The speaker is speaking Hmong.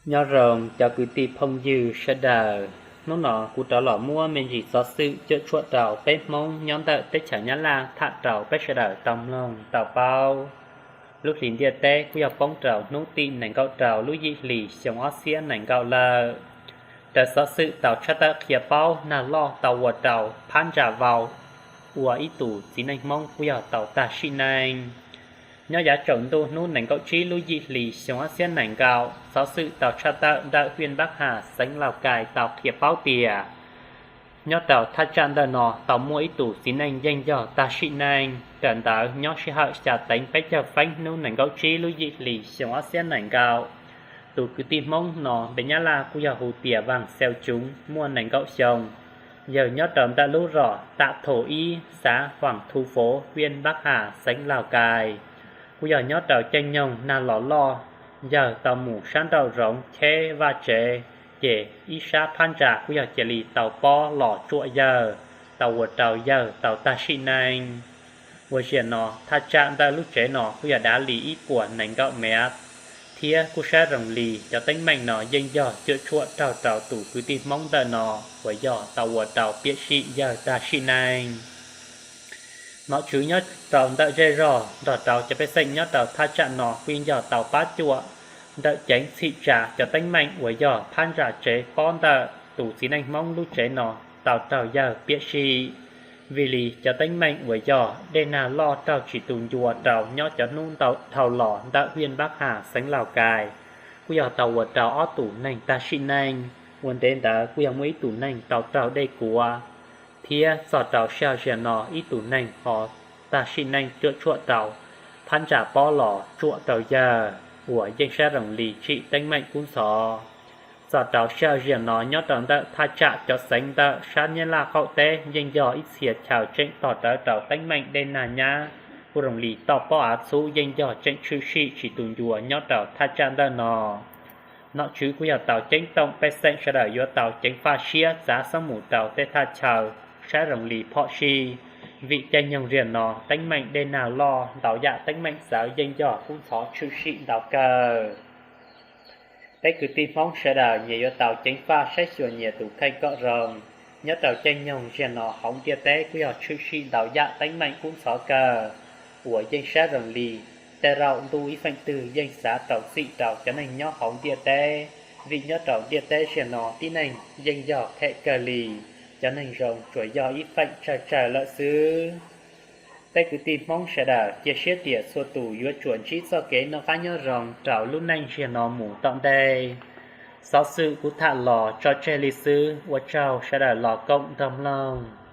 Nyob zoo cov kwv tij phooj ywg sawv daws, hnub no kuv rov los muab me ntsis xov xwm cuam tshuam rau peb Hmoob nyob ntawm teb chaws Nyab Laj tham rau peb sawv daws tau mloog tau paub. Lub hlis ntiaj teb kuj yog poob rau hnub tim nees nkaum rau lub yim hlis xyoo ob txhiab nees nkaum lawm. Raws xov xwm tau tshaj tawm qhia paub, nag loj tau ua rau phab ntsa vau ua ib tus txiv neej Hmoob kuj yog tau tag sim neej. Nyob yav tsaus ntuj hnub nees nkaum tsib lub yim hlis xyoo ob txhiab nees nkaum, xov xwm tau tshaj tawm ntawm hwj Npab Has xeev Lauj Kais tau qhia paub tias nyob rau thaj tsam ntawm no tau muaj ib tus txiv neej yeej yog tag sim neej. Raws ntawd nyob sij hawm xya teev peb caug feeb hnub nees nkaum tsib lub yim hlis xyoo ob txhiab nees nkaum, tus kwv tij Hmoob no npe Nyab Laj kuj yog hu tias Vaj Xeev Cuv, muaj nees nkaum xyoo, yawg nyob rau ntawm lub zos Tam Thom ib, xav Huam Thu Fov, hwj Npab Has xeev Lauj Kais. Kuj yog nyob rau caij nyoog nag los loj, yawg tau mus sab nraum zoov cheb vaj tsev, ces ib sab phab ntsa kuj yog cia li tau pob los tsuam yawg, tau ua rau yawg tau tag sim neej. Ua ziag no thaj tsam ntawm lub tsev no kuj yog dav li ib puas nees nkaum mev, thiab kuj saib zoo li cov teeb meem no yeej yog cuam tshuam raug rau tus kwv tij Hmoob ntawm no uas yog tau ua rau piam sij yawg tag sim neej. Nom tswv nyob rau ntawm zej zog nrog rau cov pej xeem nyob rau thaj tsam no kuj yeej yog tau pab cuam ntawm ceev txhim tsa cov teeb meem uas yog phab ntsa tsev pob ntawm tus txiv neej Hmoob lub tsev no tau raug yawg piam sij. Vim li cov teeb meem uas yog dej nag loj raug tsis tu ncua rau nyob cov hnub ntau dhau los ntawm hwj Npab Has xeev Lauj Kais, kuj yog tau ua rau ob tus neeg tag sim neej. Ua ntev ntawd kuj yog muaj ib tus neeg tau raug dej kuav, thiab txog rau sij hawm ziag no ib tus neeg ho tag sim neej cuam tshuam rau phab ntsa pob los tsuam rau yawg uas yeej saib zoo li tsim teeb meem kub ntxhov. Txog rau sij hawm ziag no nyob rau ntawm thaj tsam cov xeev ntawm sab Nyab Laj qaum teb yeej yog ib txhia chaw tseem tog rawv rau teeb meem dej nag nyab, kuj zoo li toj pob av txhub yeej yog tseem tshwm sim tsis tu ncua nyob rau thaj tsam ntawm no. Nom tswv kuj yog tau ceeb toom pej xeem sawv daws yuav tau ceev faj siab txav xob mus rau tej thaj chaw saib zoo li phom sij, vim caij nyoog ziag no teeb meem dej nag loj ntau yam teeb meem txawv yeej yog kub ntxhov tshwm sim ntau kawg. Peb kwv tij Hmoob sawv daws nyias yuav tau ceev faj saib xyuas nyias tus kheej kom zoo. Nyob rau caij nyoog ziag no hauv ntiaj teb kuj yog tshwm sim ntau yam teeb meem kub ntxhov kawg uas yeej saib zoo li tej zaum ntuj ib feem twg yeej xav rau txim rau cov neeg nyob hauv ntiaj teb, vim nyob rau ntiaj teb ziag no tib neeg yeej yog phem kawg li, cov neeg zoo tsuas yog ib feem tsawg tsawg lawm xwb. Peb kwv tij Hmoob sawv daws cia siab tias txhua tus yuav tsum ntsib txoj kev noj qab nyob zoo rau lub neej ziag no mus tom ntej. Xov xwm kuv tham los tso tseg li xwb, ua tsaug sawv daws los koom nrog mloog.